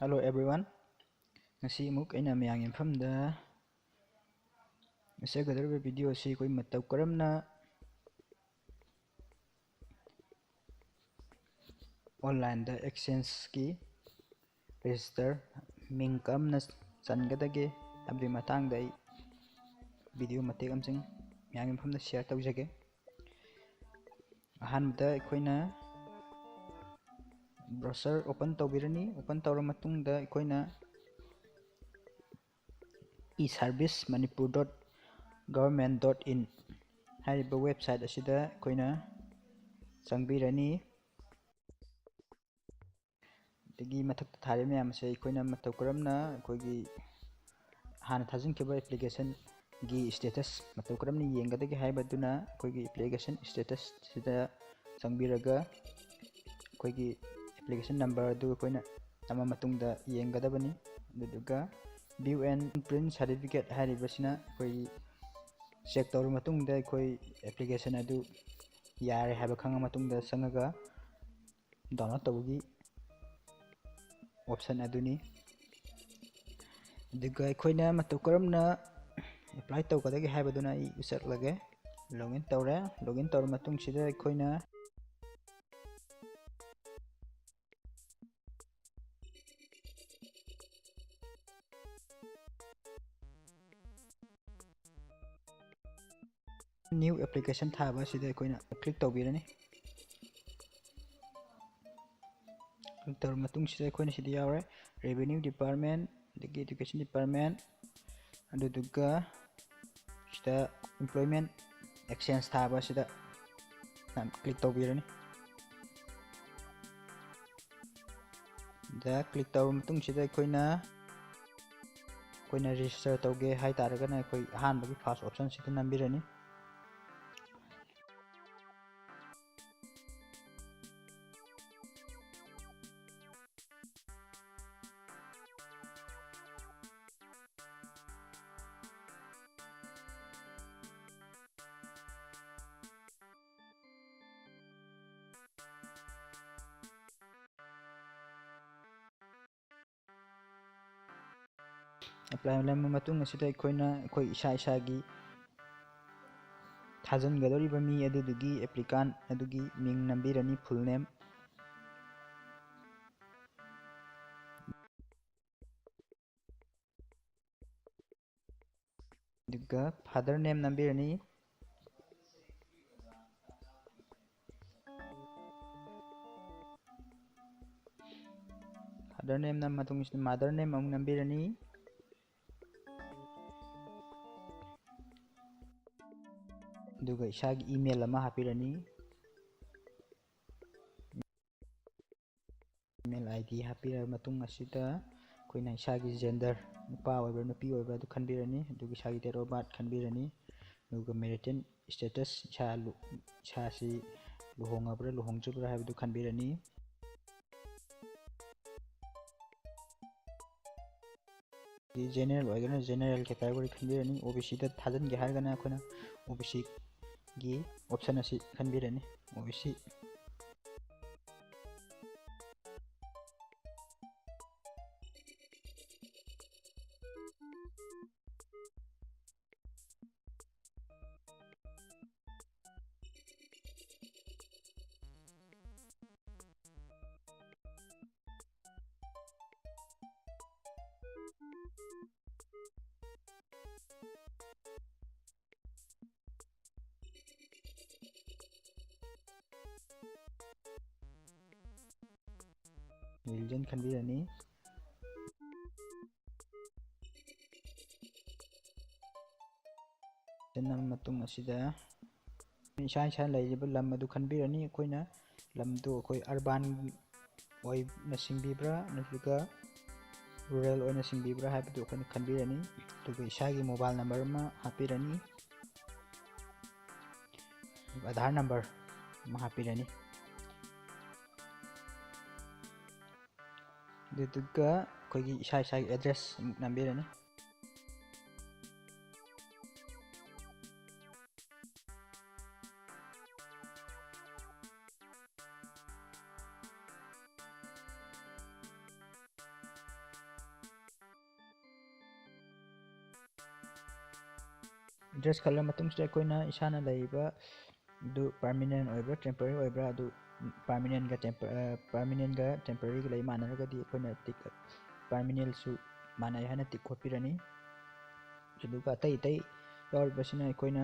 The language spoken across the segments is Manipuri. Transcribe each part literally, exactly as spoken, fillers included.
Hello everyone, ꯉꯁꯤ ꯑꯃꯨꯛ ꯑꯩꯅ ꯃꯌꯥꯝꯒꯤ ꯃꯐꯝꯗ ꯎꯠꯆꯒꯗꯧꯔꯤꯕ video ꯑꯁꯤ ꯑꯩꯈꯣꯏ ꯃꯇꯧ ꯀꯔꯝꯅ online ꯗ exchange ꯀꯤ register ꯃꯤꯡ ꯀꯔꯝꯅ ꯆꯟꯒꯗꯒꯦ ꯍꯥꯏꯕꯒꯤ ꯃꯇꯥꯡꯗ ꯑꯩ video ꯃꯇꯦꯛ ꯑꯃꯁꯤꯡ ꯃꯌꯥꯝꯒꯤ ꯃꯐꯝꯗ share ꯇꯧꯖꯒꯦ꯫ ꯑꯍꯥꯟꯕꯗ ꯑꯩꯈꯣꯏꯅ browser open ꯇꯧꯕꯤꯔꯅꯤ꯫ Open ꯇꯧꯔ ꯃꯇꯨꯡꯗ ꯑꯩꯈꯣꯏꯅ e service manipur dot government dot in ꯍꯥꯏꯔꯤꯕ website ꯑꯁꯤꯗ ꯑꯩꯈꯣꯏꯅ ꯆꯪꯕꯤꯔꯅꯤ꯫ ꯑꯗꯒꯤ ꯃꯊꯛꯇ ꯊꯥꯔꯤꯕ ꯃꯌꯥꯝ ꯑꯁꯦ ꯑꯩꯈꯣꯏꯅ ꯃꯇꯧ ꯀꯔꯝꯅ ꯑꯩꯈꯣꯏꯒꯤ ꯍꯥꯟꯅ ꯊꯥꯖꯤꯟꯈꯤꯕ application ꯒꯤ status ꯃꯇꯧ ꯀꯔꯝꯅ ꯌꯦꯡꯒꯗꯒꯦ ꯍꯥꯏꯕꯗꯨꯅ ꯑꯩꯈꯣꯏꯒꯤ application status ꯁꯤꯗ ꯆꯪꯕꯤꯔꯒ ꯑꯩꯈꯣꯏꯒꯤ application number ꯑꯗꯨ ꯑꯩꯈꯣꯏꯅ ꯅꯝꯃ ꯃꯇꯨꯡꯗ ꯌꯦꯡꯒꯗꯕꯅꯤ꯫ ꯑꯗꯨꯗꯨꯒ view and print certificate ꯍꯥꯏꯔꯤꯕꯁꯤꯅ ꯑꯩꯈꯣꯏꯒꯤ check ꯇꯧꯔꯕ ꯃꯇꯨꯡꯗ ꯑꯩꯈꯣꯏ application ꯑꯗꯨ ꯌꯥꯔꯦ ꯍꯥꯏꯕ ꯈꯪꯉ ꯃꯇꯨꯡꯗ ꯆꯪꯉꯒ download ꯇꯧꯕꯒꯤ option ꯑꯗꯨꯅꯤ꯫ ꯑꯗꯨꯒ ꯑꯩꯈꯣꯏꯅ ꯃꯇꯧ ꯀꯔꯝꯅ apply ꯇꯧꯒꯗꯒꯦ ꯍꯥꯏꯕꯗꯨꯅ ꯑꯩ ꯎꯠꯆꯠꯂꯒꯦ꯫ Login ꯇꯧꯔꯦ꯫ Login ꯇꯧꯔ ꯃꯇꯨꯡꯁꯤꯗ ꯑꯩꯈꯣꯏꯅ new application ꯊꯥꯕ ꯑꯁꯤꯗ ꯑꯩꯈꯣꯏꯅ click ꯇꯧꯕꯤꯔꯅꯤ꯫ Click ꯇꯧꯔꯕ ꯃꯇꯨꯡꯁꯤꯗ ꯑꯩꯈꯣꯏꯅ ꯁꯤꯗ ꯌꯥꯎꯔꯦ, revenue department, ꯑꯗꯒꯤ education department, ꯑꯗꯨꯗꯨꯒ ꯁꯤꯗ employment exchange ꯊꯥꯕ ꯑꯁꯤꯗ click ꯇꯧꯕꯤꯔꯅꯤ꯫ ꯗ click ꯇꯧꯔꯕ ꯃꯇꯨꯡꯁꯤꯗ ꯑꯩꯈꯣꯏꯅ ꯑꯩꯈꯣꯏꯅ register ꯇꯧꯒꯦ ꯍꯥꯏꯇꯥꯔꯒꯅ ꯑꯩꯈꯣꯏ ꯑꯍꯥꯟꯕꯒꯤ first option ꯁꯤꯗ ꯅꯝꯕꯤꯔꯅꯤ꯫ ꯑꯦꯄ꯭ꯂꯥꯏ ꯅꯝꯕ ꯃꯇꯨꯡ ꯑꯁꯤꯗ ꯑꯩꯈꯣꯏꯅ ꯑꯩꯈꯣꯏ ꯏꯁꯥ ꯏꯁꯥꯒꯤ ꯊꯥꯖꯤꯟꯒꯗꯧꯔꯤꯕ ꯃꯤ ꯑꯗꯨꯗꯨꯒꯤ, ꯑꯦꯄ꯭ꯂꯤꯀꯥꯟ ꯑꯗꯨꯒꯤ ꯃꯤꯡ ꯅꯝꯕꯤꯔꯅꯤ, ꯐꯨꯜ ꯅꯦꯝ꯫ ꯑꯗꯨꯒ ꯐꯥꯗꯔ ꯅꯦꯝ ꯅꯝꯕꯤꯔꯅꯤ꯫ ꯐꯥꯗꯔ ꯅꯦꯝ ꯅꯝꯕ ꯃꯇꯨꯡꯁꯤꯗ ꯃꯥꯗꯔ ꯅꯦꯝ ꯑꯃꯨꯛ ꯅꯝꯕꯤꯔꯅꯤ꯫ ꯑꯗꯨꯒ ꯏꯁꯥꯒꯤ ꯏꯃꯦꯜ ꯑꯃ ꯍꯥꯞꯄꯤꯔꯅꯤ꯫ ꯏꯃꯦꯜ ꯑꯥꯏ ꯗꯤ ꯍꯥꯞꯄꯤꯔꯕ ꯃꯇꯨꯡ ꯑꯁꯤꯗ ꯑꯩꯈꯣꯏꯅ ꯏꯁꯥꯒꯤ ꯖꯦꯟꯗꯔ, ꯅꯨꯄꯥ ꯑꯣꯏꯕ꯭ꯔꯥ ꯅꯨꯄꯤ ꯑꯣꯏꯕ꯭ꯔꯥ ꯑꯗꯨ ꯈꯟꯕꯤꯔꯅꯤ꯫ ꯑꯗꯨꯒ ꯏꯁꯥꯒꯤ date of birth ꯈꯟꯕꯤꯔꯅꯤ꯫ ꯑꯗꯨꯒ marital status, ꯏꯁꯥ ꯂꯨ-, ꯏꯁꯥꯁꯤ ꯂꯨꯍꯣꯡꯉꯕ꯭ꯔꯥ ꯂꯨꯍꯣꯡꯗ꯭ꯔꯤꯕ꯭ꯔꯥ ꯍꯥꯏꯕꯗꯨ ꯈꯟꯕꯤꯔꯅꯤ꯫ ꯖꯦꯅꯦꯔꯦꯜ ꯑꯣꯏꯔꯒꯅ ꯖꯦꯅꯦꯔꯦꯜ category ꯈꯟꯕꯤꯔꯅꯤ꯫ ꯑꯣ ꯕꯤ ꯁꯤꯗ ꯊꯥꯖꯤꯟꯒꯦ ꯍꯥꯏꯔꯒꯅ ꯑꯩꯈꯣꯏꯅ ꯑꯣ ꯕꯤ ꯁꯤꯒꯤ option ꯑꯁꯤ ꯈꯟꯕꯤꯔꯅꯤ, ꯑꯣ ꯕꯤ ꯁꯤ꯫ Religion ꯈꯟꯕꯤꯔꯅꯤ꯫ ꯆꯟꯅꯕ ꯃꯇꯨꯡ ꯑꯁꯤꯗ ꯏꯁꯥ ꯏꯁꯥꯅ ꯂꯩꯔꯤꯕ ꯂꯝ ꯑꯗꯨ ꯈꯟꯕꯤꯔꯅꯤ꯫ ꯑꯩꯈꯣꯏꯅ ꯂꯝꯗꯨ ꯑꯩꯈꯣꯏ urban ꯑꯣꯏꯅ ꯆꯤꯡꯕꯤꯕ꯭ꯔꯥ ꯅꯠꯇ꯭ꯔꯒ rural ꯑꯣꯏꯅ ꯆꯤꯡꯕꯤꯕ꯭ꯔꯥ ꯍꯥꯏꯕꯗꯨ ꯑꯩꯈꯣꯏꯅ ꯈꯟꯕꯤꯔꯅꯤ꯫ ꯑꯗꯨꯒ ꯏꯁꯥꯒꯤ mobile number ꯑꯃ ꯍꯥꯞꯄꯤꯔꯅꯤ꯫ ꯑꯗꯨꯒ ꯑꯙꯥꯔ number ꯑꯃ ꯍꯥꯞꯄꯤꯔꯅꯤ꯫ ꯑꯗꯨꯗꯨꯒ ꯑꯩꯈꯣꯏꯒꯤ ꯏꯁꯥ ꯏꯁꯥꯒꯤ address ꯑꯃꯨꯛ ꯅꯝꯕꯤꯔꯅꯤ꯫ ꯑꯦꯗ꯭ꯔꯦꯁ ꯈꯜꯂ ꯃꯇꯨꯡꯁꯤꯗ ꯑꯩꯈꯣꯏꯅ ꯏꯁꯥꯅ ꯂꯩꯔꯤꯕ ꯑꯗꯨ ꯄꯥꯔꯃꯤꯅꯦꯟ ꯑꯣꯏꯕ꯭ꯔꯥ ꯇꯦꯝꯄꯔꯔꯤ ꯑꯣꯏꯕ꯭ꯔꯥ, ꯑꯗꯨ ꯄꯥꯔꯃꯤꯅꯦꯟꯒ ꯇꯦꯝꯄꯔ ꯄꯥꯔꯃꯤꯅꯦꯟꯒ ꯇꯦꯝꯄꯔꯔꯤꯒ ꯂꯩ ꯃꯥꯟꯅꯔꯒꯗꯤ ꯑꯩꯈꯣꯏꯅ ꯇꯤꯛ ꯄꯥꯔꯃꯤꯅꯦꯟꯁꯨ ꯃꯥꯟꯅꯩ ꯍꯥꯏꯅ ꯇꯤꯛ ꯈꯣꯠꯄꯤꯔꯅꯤ꯫ ꯑꯗꯨꯒ ꯑꯇꯩ ꯑꯇꯩ ꯌꯥꯎꯔꯤꯕꯁꯤꯅ ꯑꯩꯈꯣꯏꯅ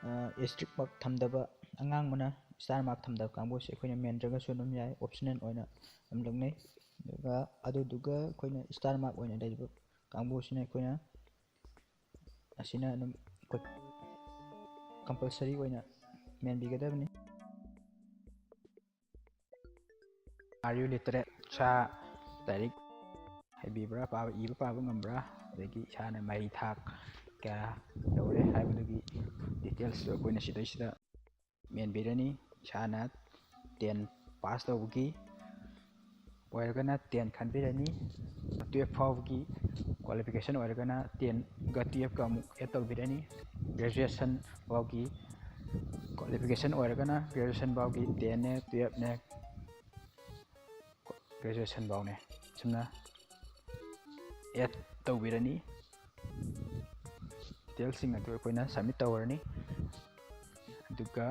ꯑꯦꯁꯇ꯭ꯔꯤꯛ ꯃꯥꯔꯛ ꯊꯝꯗꯕ, ꯑꯉꯥꯡꯕꯅ ꯏꯁꯇꯥꯔ ꯃꯥꯔꯛ ꯊꯝꯗꯕ ꯀꯥꯡꯕꯨꯁꯦ ꯑꯩꯈꯣꯏꯅ ꯃꯦꯟꯗ꯭ꯔꯒꯁꯨ ꯑꯗꯨꯝ ꯌꯥꯏ, ꯑꯣꯞꯁꯅꯦꯜ ꯑꯣꯏꯅ ꯑꯗꯨꯝ ꯂꯧꯅꯩ꯫ ꯑꯗꯨꯒ ꯑꯗꯨꯗꯨꯒ ꯑꯩꯈꯣꯏꯅ ꯏꯁꯇꯥꯔ ꯃꯥꯔꯛ ꯑꯣꯏꯅ ꯂꯩꯔꯤꯕ ꯀꯥꯡꯕꯨꯁꯤꯅ ꯑꯩꯈꯣꯏꯅ ꯑꯁꯤꯅ ꯑꯗꯨꯝ ꯑꯩꯈꯣꯏ ꯀꯝꯄꯜꯁꯔꯤ ꯑꯣꯏꯅ ꯃꯦꯟꯕꯤꯒꯗꯕꯅꯤ꯫ Are you literate? ꯏꯁꯥ ꯂꯥꯏꯔꯤꯛ ꯍꯩꯕꯤꯕ꯭ꯔꯥ, ꯄꯥꯕ, ꯏꯕ ꯄꯥꯕ ꯉꯝꯕ꯭ꯔꯥ, ꯑꯗꯒꯤ ꯏꯁꯥꯅ ꯃꯍꯩ ꯊꯥꯛ ꯀꯌꯥ ꯌꯧꯔꯦ ꯍꯥꯏꯕꯗꯨꯒꯤ ꯗꯤꯇꯦꯜꯁꯇꯨ ꯑꯩꯈꯣꯏꯅ ꯁꯤꯗꯩꯁꯤꯗ ꯃꯦꯟꯕꯤꯔꯅꯤ꯫ ꯏꯁꯥꯅ ꯇꯦꯟ ꯄꯥꯁ ꯇꯧꯕꯒꯤ ꯑꯣꯏꯔꯒꯅ ꯇꯦꯟ ꯈꯟꯕꯤꯔꯅꯤ꯫ ꯇꯨꯌꯦꯜꯞ ꯐꯥꯎꯕꯒꯤ ꯀ꯭ꯋꯥꯂꯤꯐꯤꯀꯦꯁꯟ ꯑꯣꯏꯔꯒꯅ ꯇꯦꯟꯒ ꯇꯨꯌꯦꯜꯞꯀ ꯑꯃꯨꯛ ꯑꯦꯗ ꯇꯧꯕꯤꯔꯅꯤ꯫ ꯒ꯭ꯔꯦꯖꯨꯑꯦꯁꯟ ꯐꯥꯎꯒꯤ ꯀ꯭ꯋꯥꯂꯤꯐꯤꯀꯦꯁꯟ ꯑꯣꯏꯔꯒꯅ ꯒ꯭ꯔꯦꯖꯨꯑꯦꯁꯟ ꯐꯥꯎꯒꯤ ꯇꯦꯟꯅꯦ, ꯇꯨꯌꯦꯜꯞꯅꯦ, ꯒ꯭ꯔꯦꯖꯨꯑꯦꯁꯟ ꯐꯥꯎꯅꯦ꯫ ꯁꯨꯝꯅ ꯑꯦꯗ ꯇꯧꯕꯤꯔꯅꯤ꯫ ꯗꯤꯇꯦꯜꯁꯤꯡ ꯑꯗꯨ ꯑꯩꯈꯣꯏꯅ ꯁꯕꯃꯤꯠ ꯇꯧꯔꯅꯤ꯫ ꯑꯗꯨꯒ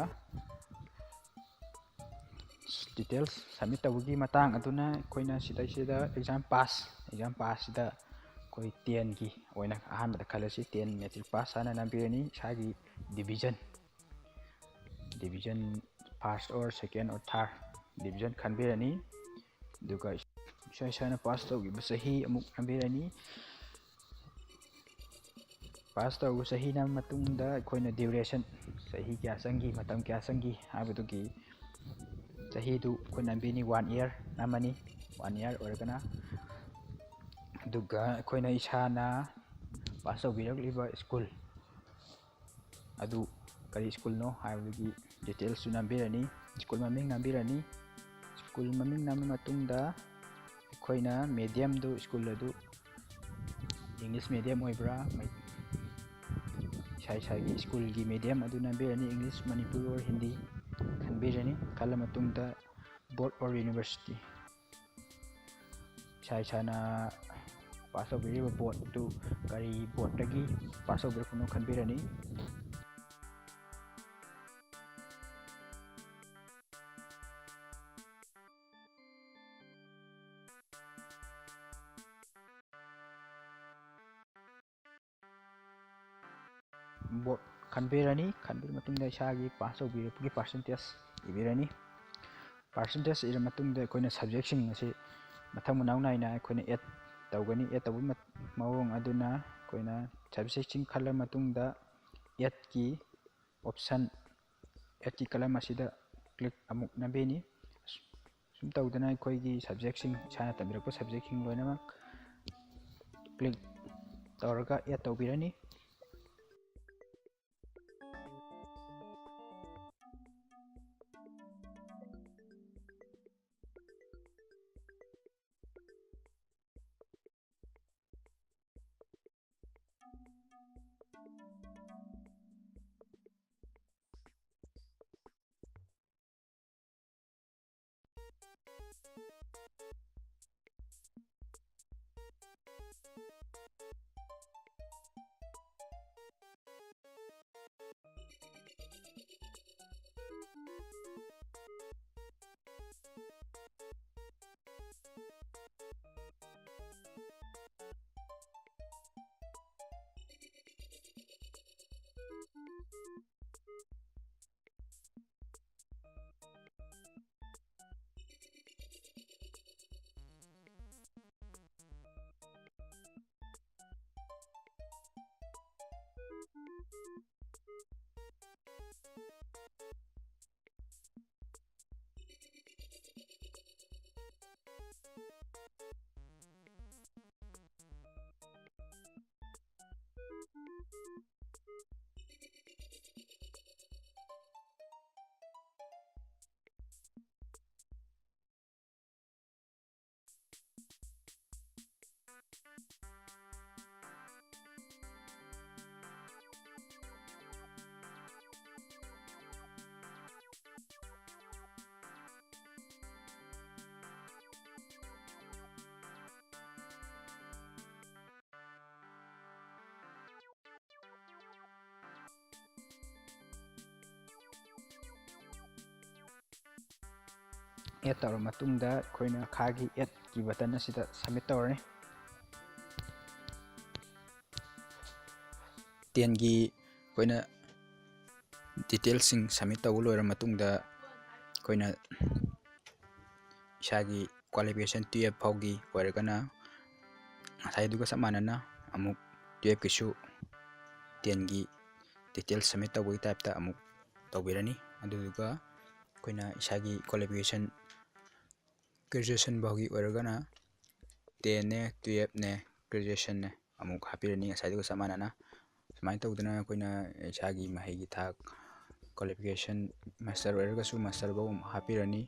ꯗꯤꯇꯦꯜꯁ ꯁꯕꯃꯤꯠ ꯇꯧꯕꯒꯤ ꯃꯇꯥꯡ ꯑꯗꯨꯅ ꯑꯩꯈꯣꯏꯅ ꯁꯤꯗꯩꯁꯤꯗ ꯑꯦꯛꯖꯥꯝ ꯄꯥꯁ, ꯑꯦꯛꯖꯥꯝ ꯄꯥꯁꯁꯤꯗ ꯑꯩꯈꯣꯏ ꯇꯦꯟꯒꯤ ꯑꯣꯏꯅ ꯑꯍꯥꯟꯕꯗ ꯈꯜꯂꯁꯤ, ꯇꯦꯟ ꯃꯦꯇ꯭ꯔꯤꯛ ꯄꯥꯁ ꯍꯥꯏꯅ ꯅꯝꯕꯤꯔꯅꯤ꯫ ꯏꯁꯥꯒꯤ division, division first or second or third division ꯈꯟꯕꯤꯔꯅꯤ꯫ ꯑꯗꯨꯒ ꯏꯁꯥ ꯏꯁꯥꯅ ꯄꯥꯁ ꯇꯧꯈꯤꯕ ꯆꯍꯤ ꯑꯃꯨꯛ ꯅꯝꯕꯤꯔꯅꯤ꯫ ꯄꯥꯁ ꯇꯧꯔꯕ ꯆꯍꯤ ꯅꯝꯕ ꯃꯇꯨꯡꯗ ꯑꯩꯈꯣꯏꯅ ꯗ꯭ꯌꯨꯔꯦꯁꯟ, ꯆꯍꯤ ꯀꯌꯥ ꯆꯪꯈꯤ, ꯃꯇꯝ ꯀꯌꯥ ꯆꯪꯈꯤ ꯍꯥꯏꯕꯗꯨꯒꯤ ꯆꯍꯤꯗꯨ ꯑꯩꯈꯣꯏ ꯅꯝꯕꯤꯅꯤ, ꯋꯥꯟ ꯏꯌꯔ ꯅꯝꯃꯅꯤ, ꯋꯥꯟ ꯏꯌꯔ ꯑꯣꯏꯔꯒꯅ꯫ ꯑꯗꯨꯒ ꯑꯩꯈꯣꯏꯅ ꯏꯁꯥꯅ ꯄꯥꯁ ꯇꯧꯕꯤꯔꯛꯂꯤꯕ ꯁ꯭ꯀꯨꯜ ꯑꯗꯨ ꯀꯔꯤ ꯁ꯭ꯀꯨꯜꯅꯣ ꯍꯥꯏꯕꯗꯨꯒꯤ ꯗꯤꯇꯦꯜꯁꯁꯨ ꯅꯝꯕꯤꯔꯅꯤ, ꯁ꯭ꯀꯨꯜ ꯃꯃꯤꯡ ꯅꯝꯕꯤꯔꯅꯤ꯫ ꯁ꯭ꯀꯨꯜ ꯃꯃꯤꯡ ꯅꯝꯕ ꯃꯇꯨꯡꯗ ꯑꯩꯈꯣꯏꯅ ꯃꯦꯗꯤꯌꯝꯗꯨ, ꯁ꯭ꯀꯨꯜ ꯑꯗꯨ ꯏꯪꯂꯤꯁ ꯃꯦꯗꯤꯌꯝ ꯑꯣꯏꯕ꯭ꯔꯥ, ꯃꯩ-, ꯏꯁꯥ ꯏꯁꯥꯒꯤ ꯁ꯭ꯀꯨꯜꯒꯤ ꯃꯦꯗꯤꯌꯝ ꯑꯗꯨ ꯅꯝꯕꯤꯔꯅꯤ, ꯏꯪꯂꯤꯁ, ꯃꯅꯤꯄꯨꯔꯤ or ꯍꯤꯟꯗꯤ ꯈꯟꯕꯤꯔꯅꯤ꯫ ꯈꯜꯂ ꯃꯇꯨꯡꯗ ꯕꯣꯔꯗ or ꯌꯨꯅꯤꯚꯔꯁꯤꯇꯤ, ꯏꯁꯥ ꯏꯁꯥꯅ ꯄꯥꯁ ꯇꯧꯕꯤꯔꯤꯕ ꯕꯣꯠꯇꯨ ꯀꯔꯤ ꯕꯣꯠꯇꯒꯤ ꯄꯥꯁ ꯇꯧꯕꯤꯔꯛꯄꯅꯣ ꯈꯟꯕꯤꯔꯅꯤ꯫ ꯕꯣꯠ ꯈꯟꯕꯤꯔꯅꯤ꯫ ꯈꯟꯕꯤꯔ ꯃꯇꯨꯡꯗ ꯏꯁꯥꯒꯤ ꯄꯥꯁ ꯇꯧꯕꯤꯔꯛꯄꯒꯤ ꯄꯥꯔꯁꯦꯟꯇꯦꯖ ꯏꯕꯤꯔꯅꯤ꯫ ꯄꯥꯔꯁꯦꯟꯇꯦꯖ ꯏꯔ ꯃꯇꯨꯡꯗ ꯑꯩꯈꯣꯏꯅ ꯁꯕꯖꯦꯛꯁꯤꯡ ꯑꯁꯤ ꯃꯊꯪ ꯃꯅꯥꯎ ꯅꯥꯏꯅ ꯑꯩꯈꯣꯏꯅ ꯑꯦꯗ ꯇꯧꯒꯅꯤ꯫ ꯑꯦꯗ ꯇꯧꯕꯒꯤ ꯃ-, ꯃꯑꯣꯡ ꯑꯗꯨꯅ ꯑꯩꯈꯣꯏꯅ ꯁꯕꯖꯦꯛꯁꯤꯡ ꯈꯜꯂ ꯃꯇꯨꯡꯗ ꯑꯦꯗꯀꯤ ꯑꯣꯞꯁꯟ, ꯑꯦꯗꯀꯤ ꯀꯂꯝ ꯑꯁꯤꯗ ꯀ꯭ꯂꯤꯛ ꯑꯃꯨꯛ ꯅꯝꯕꯤꯅꯤ꯫ ꯁꯨꯝ ꯇꯧꯗꯅ ꯑꯩꯈꯣꯏꯒꯤ ꯁꯕꯖꯦꯛꯁꯤꯡ, ꯏꯁꯥꯅ ꯇꯝꯕꯤꯔꯛꯄ ꯁꯕꯖꯦꯛꯁꯤꯡ ꯂꯣꯏꯅꯃꯛ ꯀ꯭ꯂꯤꯛ ꯇꯧꯔꯒ ꯑꯦꯗ ꯇꯧꯕꯤꯔꯅꯤ꯫ ꯑꯦꯗ ꯇꯧꯔ ꯃꯇꯨꯡꯗ ꯑꯩꯈꯣꯏꯅ ꯃꯈꯥꯒꯤ ꯑꯦꯗꯀꯤ ꯕꯇꯟ ꯑꯁꯤꯗ ꯁꯕꯃꯤꯠ ꯇꯧꯔꯅꯤ꯫ ꯇꯦꯟꯒꯤ ꯑꯩꯈꯣꯏꯅ ꯗꯤꯇꯦꯜꯁꯤꯡ ꯁꯕꯃꯤꯠ ꯇꯧꯕ ꯂꯣꯏꯔ ꯃꯇꯨꯡꯗ ꯑꯩꯈꯣꯏꯅ ꯏꯁꯥꯒꯤ ꯀ꯭ꯋꯥꯂꯤꯐꯤꯀꯦꯁꯟ ꯇꯨꯌꯦꯜꯞ ꯐꯥꯎꯒꯤ ꯑꯣꯏꯔꯒꯅ ꯉꯁꯥꯏꯗꯨꯒ ꯆꯞ ꯃꯥꯟꯅꯅ ꯑꯃꯨꯛ ꯇꯨꯌꯦꯜꯞꯀꯤꯁꯨ ꯇꯦꯟꯒꯤ ꯗꯤꯇꯦꯜꯁ ꯁꯕꯃꯤꯠ ꯇꯧꯕꯒꯤ ꯇꯥꯏꯞꯇ ꯑꯃꯨꯛ ꯇꯧꯕꯤꯔꯅꯤ꯫ ꯑꯗꯨꯗꯨꯒ ꯑꯩꯈꯣꯏꯅ ꯏꯁꯥꯒꯤ ꯀ꯭ꯋꯥꯂꯤꯐꯤꯀꯦꯁꯟ ꯒ꯭ꯔꯦꯖꯨꯑꯦꯁꯟ ꯐꯥꯎꯒꯤ ꯑꯣꯏꯔꯒꯅ ꯇꯦꯟꯅꯦ, ꯇꯨꯌꯦꯜꯞꯅꯦ, ꯒ꯭ꯔꯦꯖꯨꯑꯦꯁꯟꯅꯦ ꯑꯃꯨꯛ ꯍꯥꯞꯄꯤꯔꯅꯤ ꯉꯁꯥꯏꯗꯨꯒ ꯆꯞ ꯃꯥꯟꯅꯅ꯫ ꯁꯨꯃꯥꯏꯅ ꯇꯧꯗꯅ ꯑꯩꯈꯣꯏꯅ ꯏꯁꯥꯒꯤ ꯃꯍꯩꯒꯤ ꯊꯥꯛ, ꯀ꯭ꯋꯥꯂꯤꯐꯤꯀꯦꯁꯟ, ꯃꯥꯁꯇꯔ ꯑꯣꯏꯔꯒꯁꯨ ꯃꯥꯁꯇꯔ ꯐꯥꯎ ꯑꯃꯨꯛ ꯍꯥꯞꯄꯤꯔꯅꯤ꯫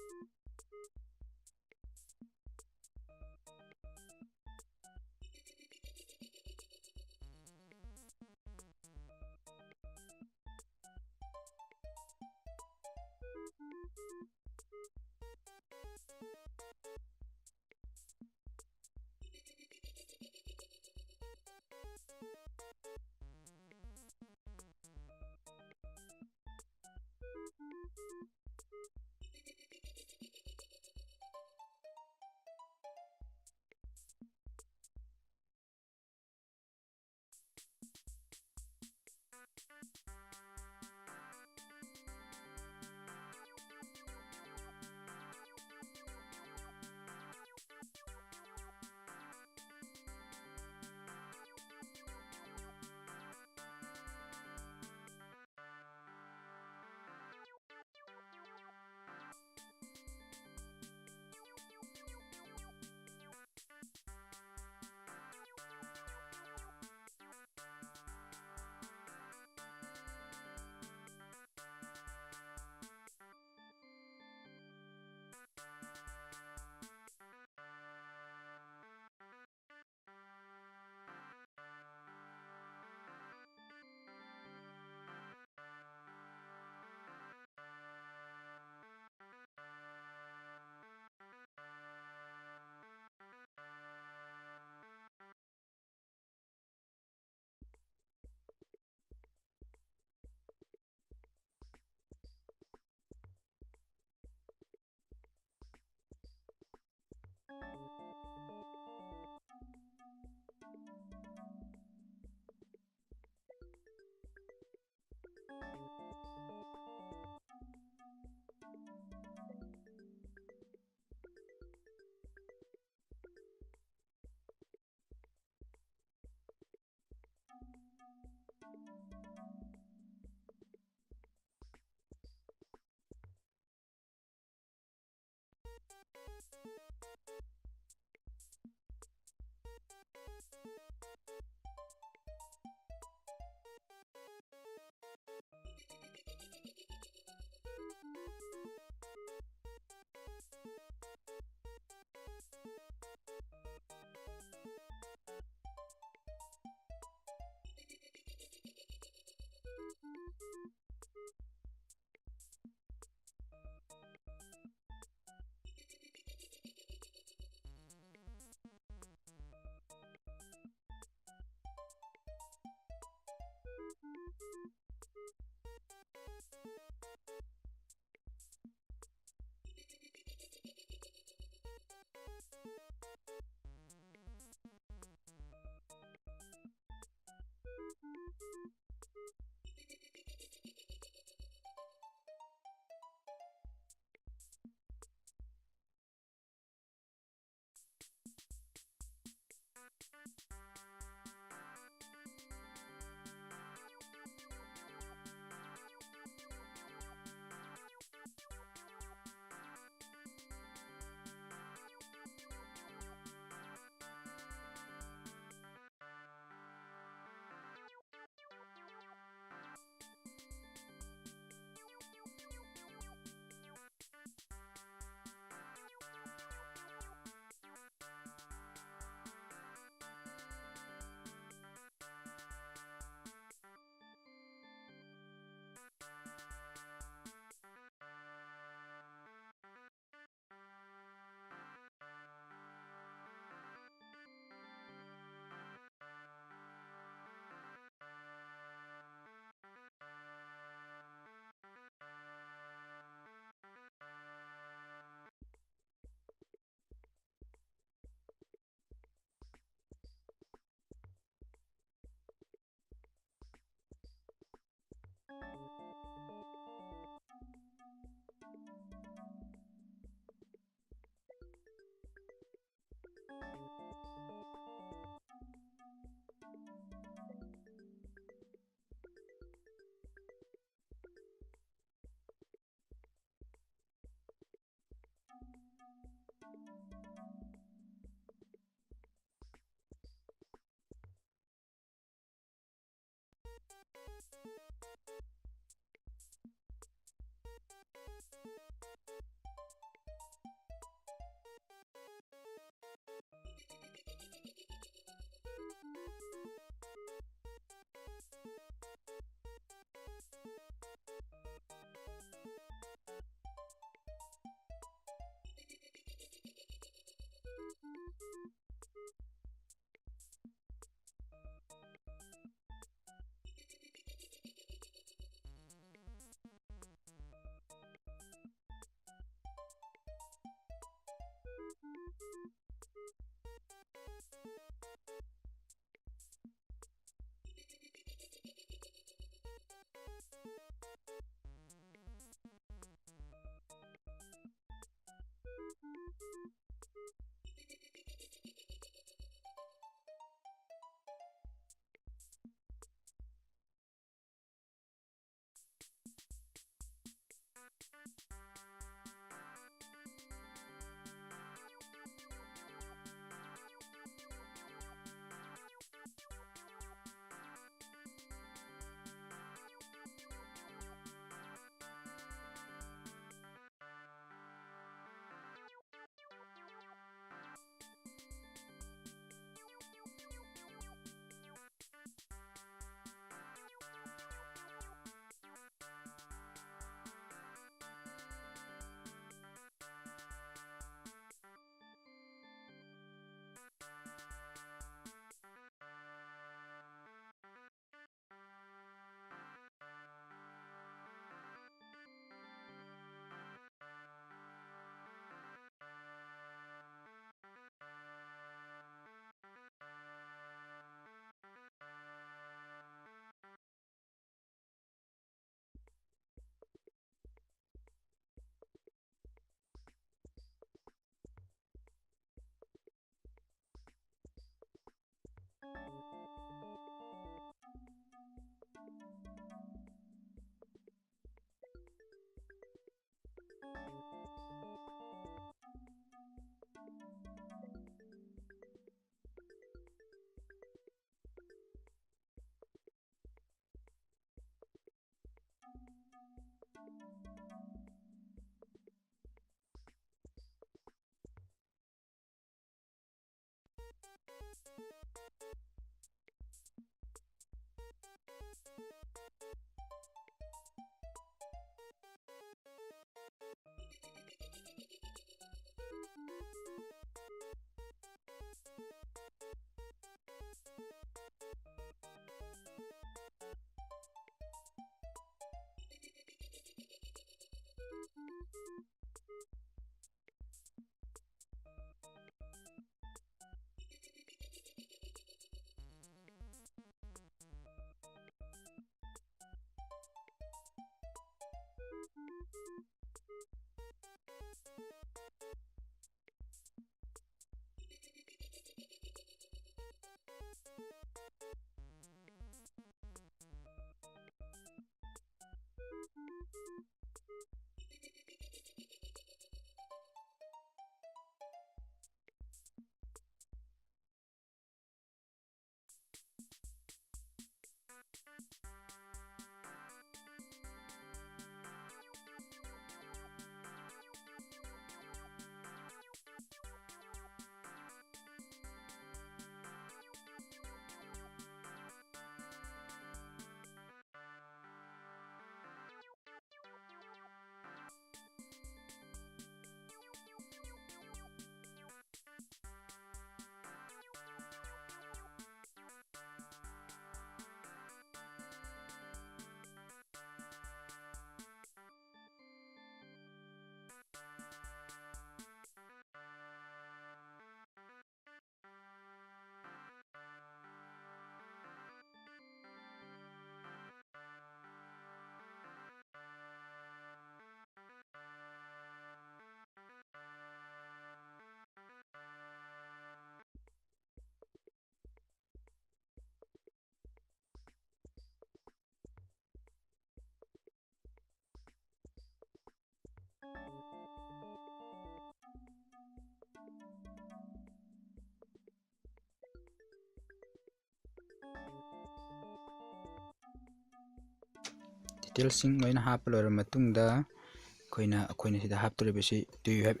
ꯗꯤꯇꯦꯜꯁꯤꯡ ꯂꯣꯏꯅ ꯍꯥꯞꯄ ꯂꯣꯏꯔꯕ ꯃꯇꯨꯡꯗ ꯑꯩꯈꯣꯏꯅ ꯑꯩꯈꯣꯏꯅ ꯁꯤꯗ ꯍꯥꯞꯇꯣꯔꯤꯕꯁꯤ, "Do you have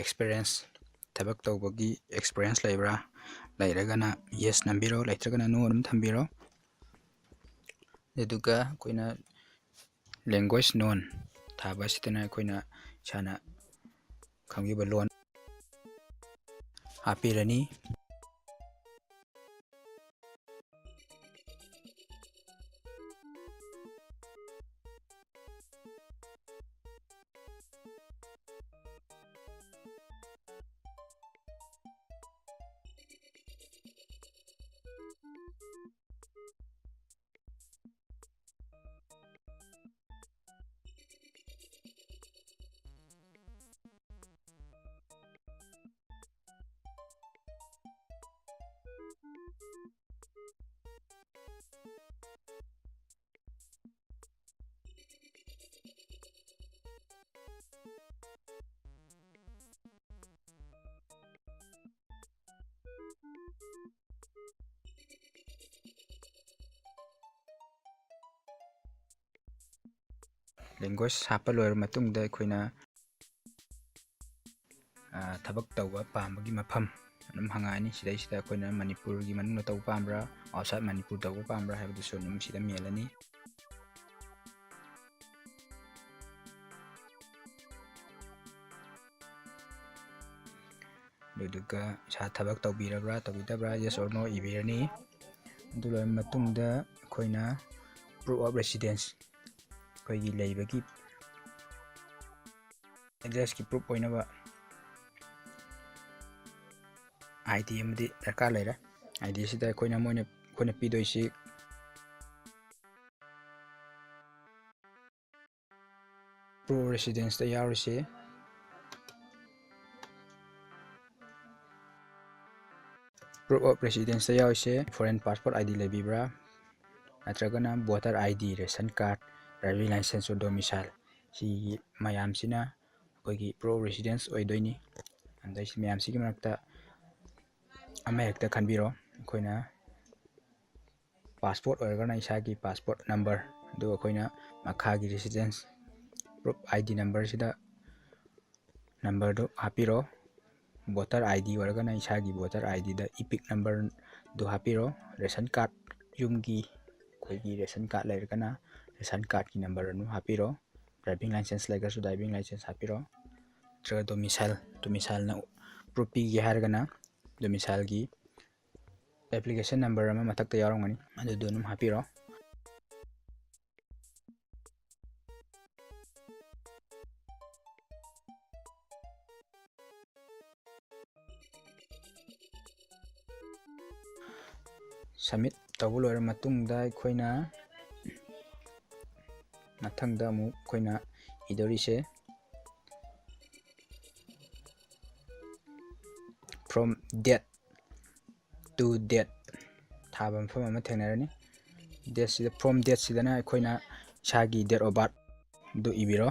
experience?" ꯊꯕꯛ ꯇꯧꯕꯒꯤ experience ꯂꯩꯕ꯭ꯔꯥ? ꯂꯩꯔꯒꯅ yes ꯅꯝꯕꯤꯔꯣ, ꯂꯩꯇ꯭ꯔꯒꯅ no ꯑꯗꯨꯝ ꯊꯝꯕꯤꯔꯣ꯫ ꯑꯗꯨꯒ ꯑꯩꯈꯣꯏꯅ language known ꯊꯥꯕ ꯑꯁꯤꯗꯅ ꯑꯩꯈꯣꯏꯅ ꯏꯁꯥꯅ ꯈꯪꯕ ꯂꯣꯟ ꯍꯥꯞꯄꯤꯔꯅꯤ꯫ Language ꯍꯥꯞꯄ ꯂꯣꯏꯔꯕ ꯃꯇꯨꯡꯗ ꯑꯩꯈꯣꯏꯅ, ꯑ, ꯊꯕꯛ ꯇꯧꯕ ꯄꯥꯝꯕꯒꯤ ꯃꯐꯝ ꯑꯗꯨꯝ ꯍꯪꯉꯛꯑꯅꯤ꯫ ꯁꯤꯗꯩꯁꯤꯗ ꯑꯩꯈꯣꯏꯅ ꯃꯅꯤꯄꯨꯔꯒꯤ ꯃꯅꯨꯡꯗ ꯇꯧꯕ ꯄꯥꯝꯕ꯭ꯔꯥ, outside ꯃꯅꯤꯄꯨꯔ ꯇꯧꯕ ꯄꯥꯝꯕ꯭ꯔꯥ ꯍꯥꯏꯕꯗꯨꯁꯨ ꯑꯗꯨꯝ ꯁꯤꯗ ꯃꯦꯜꯂꯅꯤ꯫ ꯑꯗꯨꯗꯨꯒ ꯏꯁꯥ ꯊꯕꯛ ꯇꯧꯕꯤꯔꯕ꯭ꯔꯥ, ꯇꯧꯕꯤꯗꯕ꯭ꯔꯥ, yes or no ꯏꯕꯤꯔꯅꯤ꯫ ꯑꯗꯨ ꯂꯣꯏꯔꯕ ꯃꯇꯨꯡꯗ ꯑꯩꯈꯣꯏꯅ proof of residence, ꯑꯩꯈꯣꯏꯒꯤ ꯂꯩꯕꯒꯤ addressꯀꯤ proof ꯑꯣꯏꯅꯕ ID ꯑꯃꯗꯤ ꯗꯔꯀꯥꯔ ꯂꯩꯔꯦ꯫ IDꯁꯤꯗ ꯑꯩꯈꯣꯏꯅ, ꯃꯣꯏꯅ, ꯑꯩꯈꯣꯏꯅ ꯄꯤꯗꯣꯏꯁꯤ proof of residenceꯇ ꯌꯥꯎꯔꯤꯁꯤ, proof of residenceꯇ ꯌꯥꯎꯔꯤꯁꯦ foreign passport ID ꯂꯩꯕꯤꯕ꯭ꯔꯥ, ꯅꯠꯇ꯭ꯔꯒꯅ voter ID, ration card, driving licence or domicile, ꯁꯤ ꯃꯌꯥꯝꯁꯤꯅ ꯑꯩꯈꯣꯏꯒꯤ proof of residence ꯑꯣꯏꯗꯣꯏꯅꯤ꯫ ꯑꯗꯩ ꯁꯤ ꯃꯌꯥꯝꯁꯤꯒꯤ ꯃꯔꯛꯇ ꯑꯃꯍꯦꯛꯇ ꯈꯟꯕꯤꯔꯣ꯫ ꯑꯩꯈꯣꯏꯅ passport ꯑꯣꯏꯔꯒꯅ ꯏꯁꯥꯒꯤ passport number, ꯑꯗꯨꯒ ꯑꯩꯈꯣꯏꯅ ꯃꯈꯥꯒꯤ residence proof ID number ꯁꯤꯗ number ꯗꯨ ꯍꯥꯞꯄꯤꯔꯣ꯫ Voter ID ꯑꯣꯏꯔꯒꯅ ꯏꯁꯥꯒꯤ voter ID ꯗ EPIC number ꯗꯨ ꯍꯥꯞꯄꯤꯔꯣ꯫ Ration card, ꯌꯨꯝꯒꯤ ꯑꯩꯈꯣꯏꯒꯤ ration card ꯂꯩꯔꯒꯅ ration card ꯀꯤ number ꯑꯗꯨꯝ ꯍꯥꯞꯄꯤꯔꯣ꯫ Driving license ꯂꯩꯔꯒꯁꯨ driving license ꯍꯥꯞꯄꯤꯔꯣ꯫ ꯅꯠꯇ꯭ꯔꯒ domicile, domicile ꯅ proof ꯄꯤꯒꯦ ꯍꯥꯏꯔꯒꯅ domicile ꯒꯤ application number ꯑꯃ ꯃꯊꯛꯇ ꯌꯥꯎꯔꯝꯒꯅꯤ, ꯑꯗꯨꯗꯣ ꯑꯗꯨꯝ ꯍꯥꯞꯄꯤꯔꯣ꯫ Submit ꯇꯧꯕ ꯂꯣꯏꯔ ꯃꯇꯨꯡꯗ ꯑꯩꯈꯣꯏꯅ ꯃꯊꯪꯗ ꯑꯃꯨꯛ ꯑꯩꯈꯣꯏꯅ ꯏꯗꯧꯔꯤꯁꯦ from date to date ꯊꯥꯕ ꯃꯐꯝ ꯑꯃ ꯊꯦꯡꯅꯔꯅꯤ꯫ Date ꯁꯤꯗ, from date ꯁꯤꯗꯅ ꯑꯩꯈꯣꯏꯅ ꯏꯁꯥꯒꯤ date of birth ꯑꯗꯨ ꯏꯕꯤꯔꯣ꯫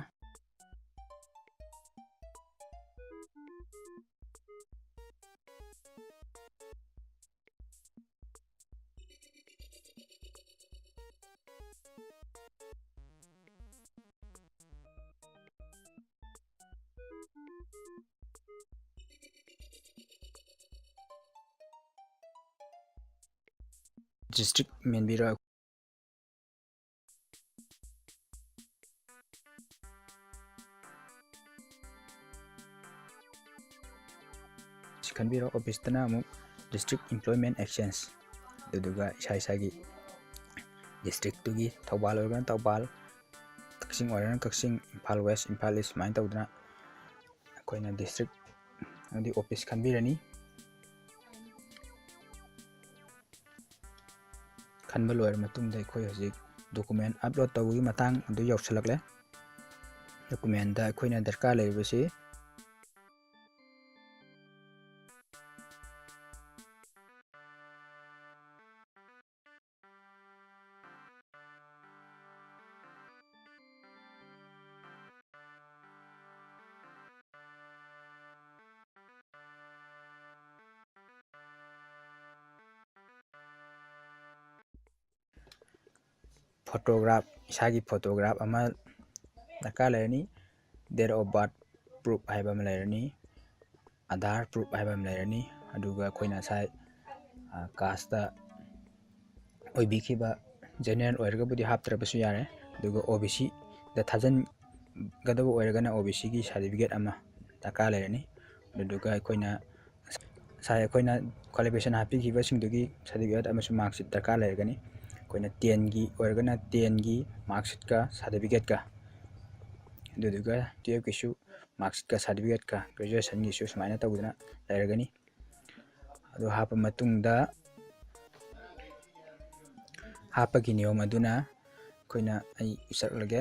District ꯃꯦꯟꯕꯤꯔꯣ꯫ ꯁꯤ ꯈꯟꯕꯤꯔꯣ, office ꯇꯅ ꯑꯃꯨꯛ District Employment Exchange, ꯑꯗꯨꯗꯨꯒ ꯏꯁꯥ ꯏꯁꯥꯒꯤ district ꯇꯨꯒꯤ, ꯊꯧꯕꯥꯜ ꯑꯣꯏꯔꯒꯅ ꯊꯧꯕꯥꯜ, ꯀꯛꯆꯤꯡ ꯑꯣꯏꯔꯒꯅ ꯀꯛꯆꯤꯡ, ꯏꯝꯐꯥꯜ West, ꯏꯝꯐꯥꯜ East, ꯁꯨꯃꯥꯏꯅ ꯇꯧꯗꯅ ꯑꯩꯈꯣꯏꯅ district ꯑꯃꯗꯤ office ꯈꯟꯕꯤꯔꯅꯤ꯫ ꯈꯟꯕ ꯂꯣꯏꯔ ꯃꯇꯨꯡꯗ ꯑꯩꯈꯣꯏ ꯍꯧꯖꯤꯛ document upload ꯇꯧꯕꯒꯤ ꯃꯇꯥꯡ ꯑꯗꯨ ꯌꯧꯁꯤꯜꯂꯛꯂꯦ꯫ Document ꯇ ꯑꯩꯈꯣꯏꯅ ꯗꯔꯀꯥꯔ ꯂꯩꯔꯤꯕꯁꯤ ꯐꯣꯇꯣꯒ꯭ꯔꯥꯐ, ꯏꯁꯥꯒꯤ ꯐꯣꯇꯣꯒ꯭ꯔꯥꯐ ꯑꯃ ꯗꯔꯀꯥꯔ ꯂꯩꯔꯅꯤ꯫ Date of birth proof ꯍꯥꯏꯕ ꯑꯃ ꯂꯩꯔꯅꯤ꯫ ꯑꯥꯙꯥꯔ ꯄ꯭ꯔꯨꯐ ꯍꯥꯏꯕ ꯑꯃ ꯂꯩꯔꯅꯤ꯫ ꯑꯗꯨꯒ ꯑꯩꯈꯣꯏꯅ ꯉꯁꯥꯏ ꯀꯥꯁꯇ ꯑꯣꯏꯕꯤꯈꯤꯕ, ꯖꯦꯅꯔꯦꯜ ꯑꯣꯏꯔꯒꯕꯨꯗꯤ ꯍꯥꯞꯇ꯭ꯔꯕꯁꯨ ꯌꯥꯔꯦ꯫ ꯑꯗꯨꯒ ꯑꯣ ꯕꯤ ꯁꯤꯗ ꯊꯥꯖꯤꯟꯒꯗꯕ ꯑꯣꯏꯔꯒꯅ ꯑꯣ ꯕꯤ ꯁꯤꯒꯤ ꯁꯥꯔꯇꯤꯐꯤꯀꯦꯠ ꯑꯃ ꯗꯔꯀꯥꯔ ꯂꯩꯔꯅꯤ꯫ ꯑꯗꯨꯗꯨꯒ ꯑꯩꯈꯣꯏꯅ ꯉꯁꯥꯏ ꯑꯩꯈꯣꯏꯅ ꯀ꯭ꯋꯥꯂꯤꯐꯤꯀꯦꯁꯟ ꯍꯥꯞꯄꯤꯈꯤꯕꯁꯤꯡꯗꯨꯒꯤ ꯁꯥꯔꯇꯤꯐꯤꯀꯦꯠ ꯑꯃꯁꯨ ꯃꯥꯔꯛꯁꯤꯠ ꯗꯔꯀꯥꯔ ꯂꯩꯔꯒꯅꯤ꯫ ꯑꯩꯈꯣꯏꯅ ꯇꯦꯟꯒꯤ ꯑꯣꯏꯔꯒꯅ ꯇꯦꯟꯒꯤ ꯃꯥꯔꯛꯁꯤꯠꯀ ꯁꯥꯔꯇꯤꯐꯤꯀꯦꯠꯀ, ꯑꯗꯨꯗꯨꯒ ꯇꯨꯌꯦꯜꯐꯀꯤꯁꯨ ꯃꯥꯔꯛꯁꯤꯠꯀ ꯁꯥꯔꯇꯤꯐꯤꯀꯦꯠꯀ, ꯒ꯭ꯔꯦꯖꯨꯑꯦꯁꯟꯒꯤꯁꯨ ꯁꯨꯃꯥꯏꯅ ꯇꯧꯗꯅ ꯂꯩꯔꯒꯅꯤ꯫ ꯑꯗꯨ ꯍꯥꯞꯄ ꯃꯇꯨꯡꯗ, ꯍꯥꯞꯄꯒꯤ ꯅꯤꯌꯣꯝ ꯑꯗꯨꯅ ꯑꯩꯈꯣꯏꯅ, ꯑꯩ ꯎꯠꯆꯔꯛꯂꯒꯦ꯫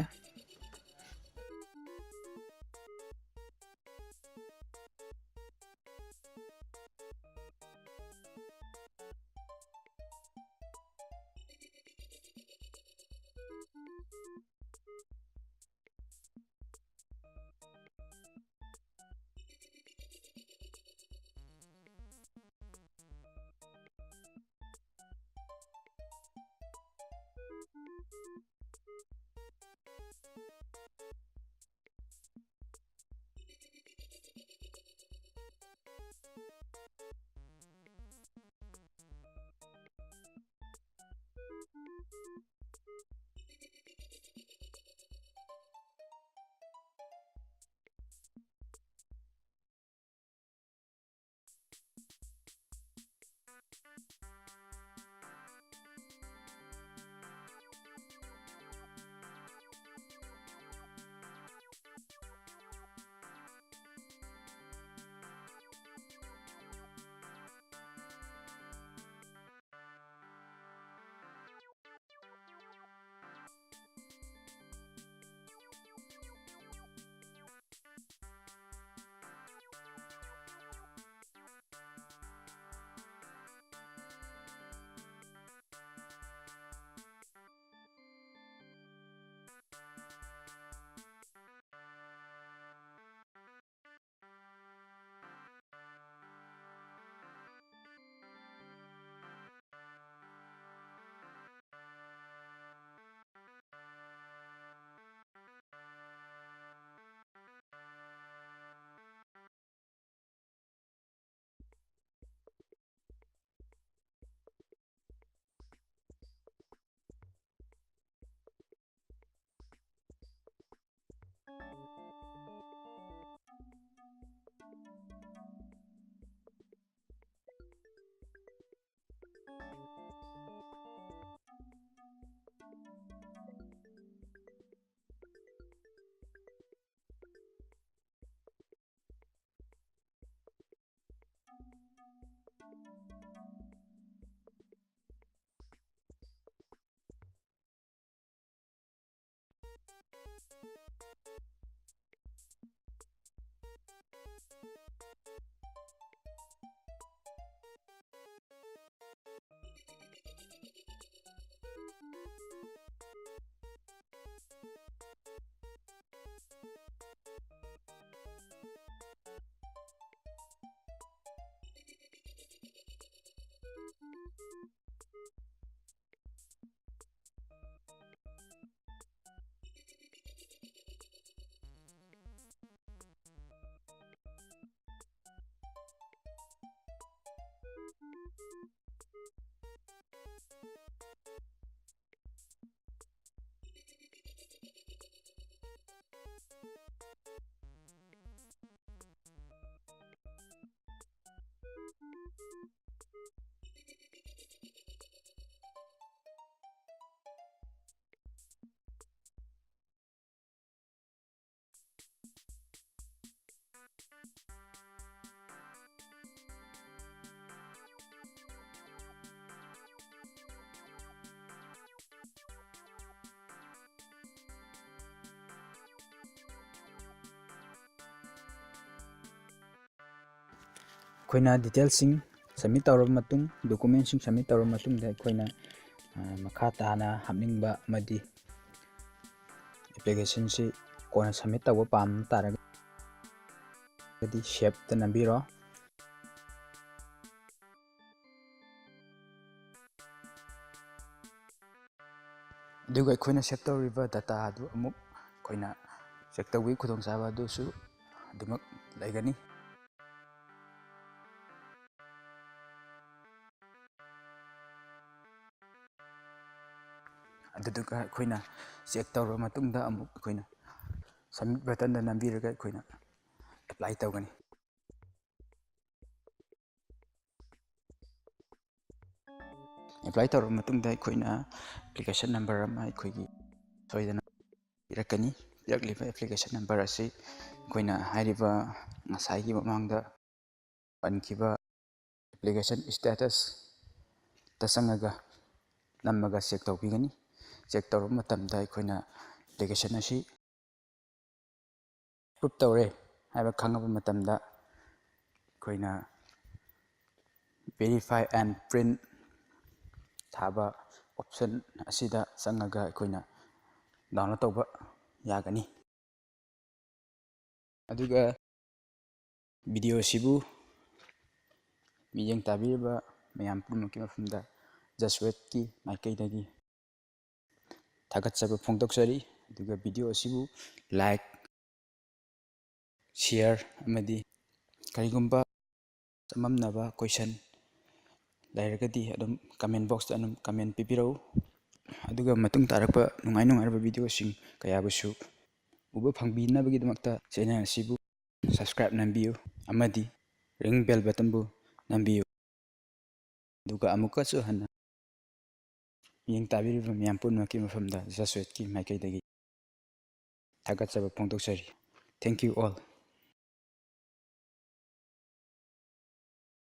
ꯑꯩꯈꯣꯏꯅ detailꯁꯤꯡ submit ꯇꯧꯔꯕ ꯃꯇꯨꯡ, documentꯁꯤꯡ submit ꯇꯧꯔꯕ ꯃꯇꯨꯡꯗ ꯑꯩꯈꯣꯏꯅ, ꯑ, ꯃꯈꯥ ꯇꯥꯅ ꯍꯥꯞꯅꯤꯡꯕ ꯑꯃꯗꯤ applicationꯁꯤ ꯀꯣꯟꯅ submit ꯇꯧꯕ ꯄꯥꯝ ꯇꯥꯔꯒꯗꯤ saveꯇ ꯅꯝꯕꯤꯔꯣ꯫ ꯑꯗꯨꯒ ꯑꯩꯈꯣꯏꯅ save ꯇꯧꯔꯤꯕ data ꯑꯗꯨ ꯑꯃꯨꯛ ꯑꯩꯈꯣꯏꯅ check ꯇꯧꯕꯒꯤ ꯈꯨꯗꯣꯡꯆꯥꯕ ꯑꯗꯨꯁꯨ ꯑꯗꯨꯃꯛ ꯂꯩꯒꯅꯤ꯫ ꯑꯗꯨꯗꯨꯒ ꯑꯩꯈꯣꯏꯅ check ꯇꯧꯔꯕ ꯃꯇꯨꯡꯗ ꯑꯃꯨꯛ ꯑꯩꯈꯣꯏꯅ submit buttonꯗ ꯅꯝꯕꯤꯔꯒ ꯑꯩꯈꯣꯏꯅ apply ꯇꯧꯒꯅꯤ꯫ Apply ꯇꯧꯔꯕ ꯃꯇꯨꯡꯗ ꯑꯩꯈꯣꯏꯅ application number ꯑꯃ ꯑꯩꯈꯣꯏꯒꯤ ꯁꯣꯏꯗꯅ ꯄꯤꯔꯛꯀꯅꯤ꯫ ꯄꯤꯔꯛꯂꯤꯕ application number ꯑꯁꯤ ꯑꯩꯈꯣꯏꯅ ꯍꯥꯏꯔꯤꯕ ꯉꯁꯥꯏꯒꯤ ꯃꯃꯥꯡꯗ ꯄꯟꯈꯤꯕ application statusꯇ ꯆꯪꯉꯒ ꯅꯝꯃꯒ check ꯇꯧꯕꯤꯒꯅꯤ꯫ Check ꯇꯧꯔꯕ ꯃꯇꯝꯗ ꯑꯩꯈꯣꯏꯅ application ꯑꯁꯤ approve ꯇꯧꯔꯦ ꯍꯥꯏꯕ ꯈꯪꯉꯕ ꯃꯇꯝꯗ ꯑꯩꯈꯣꯏꯅ verify and print ꯊꯥꯕ option ꯑꯁꯤꯗ ꯆꯪꯉꯒ ꯑꯩꯈꯣꯏꯅ download ꯇꯧꯕ ꯌꯥꯒꯅꯤ꯫ ꯑꯗꯨꯒ video ꯑꯁꯤꯕꯨ ꯃꯤꯠꯌꯦꯡ ꯇꯥꯕꯤꯔꯤꯕ ꯃꯌꯥꯝ ꯄꯨꯝꯅꯃꯛꯀꯤ ꯃꯐꯝꯗ Just Wait ꯀꯤ ꯃꯥꯏꯀꯩꯗꯒꯤ ꯊꯥꯒꯠꯆꯕ ꯐꯣꯡꯗꯣꯛꯆꯔꯤ꯫ ꯑꯗꯨꯒ video ꯑꯁꯤꯕꯨ like, share ꯑꯃꯗꯤ ꯀꯔꯤꯒꯨꯝꯕ ꯆꯃꯝꯅꯕ question ꯂꯩꯔꯒꯗꯤ ꯑꯗꯨꯝ comment boxꯇ ꯑꯗꯨꯝ comment ꯄꯤꯕꯤꯔꯛꯎ꯫ ꯑꯗꯨꯒ ꯃꯇꯨꯡ ꯇꯥꯔꯛꯄ ꯅꯨꯡꯉꯥꯏ ꯅꯨꯡꯉꯥꯏꯔꯕ videoꯁꯤꯡ ꯀꯌꯥꯕꯨꯁꯨ ꯎꯕ ꯐꯪꯕꯤꯅꯕꯒꯤꯗꯃꯛꯇ channel ꯑꯁꯤꯕꯨ subscribe ꯅꯝꯕꯤꯌꯨ ꯑꯃꯗꯤ ring bell buttonꯕꯨ ꯅꯝꯕꯤꯌꯨ꯫ ꯑꯗꯨꯒ ꯑꯃꯨꯛꯀꯁꯨ ꯍꯟꯅ ꯃꯤꯠꯌꯦꯡ ꯇꯥꯕꯤꯔꯤꯕ ꯃꯌꯥꯝ ꯄꯨꯝꯅꯃꯛꯀꯤ ꯃꯐꯝꯗ Just Wait ꯀꯤ ꯃꯥꯏꯀꯩꯗꯒꯤ ꯊꯥꯒꯠꯆꯕ ꯐꯣꯡꯗꯣꯛꯆꯔꯤ꯫ Thank you all꯫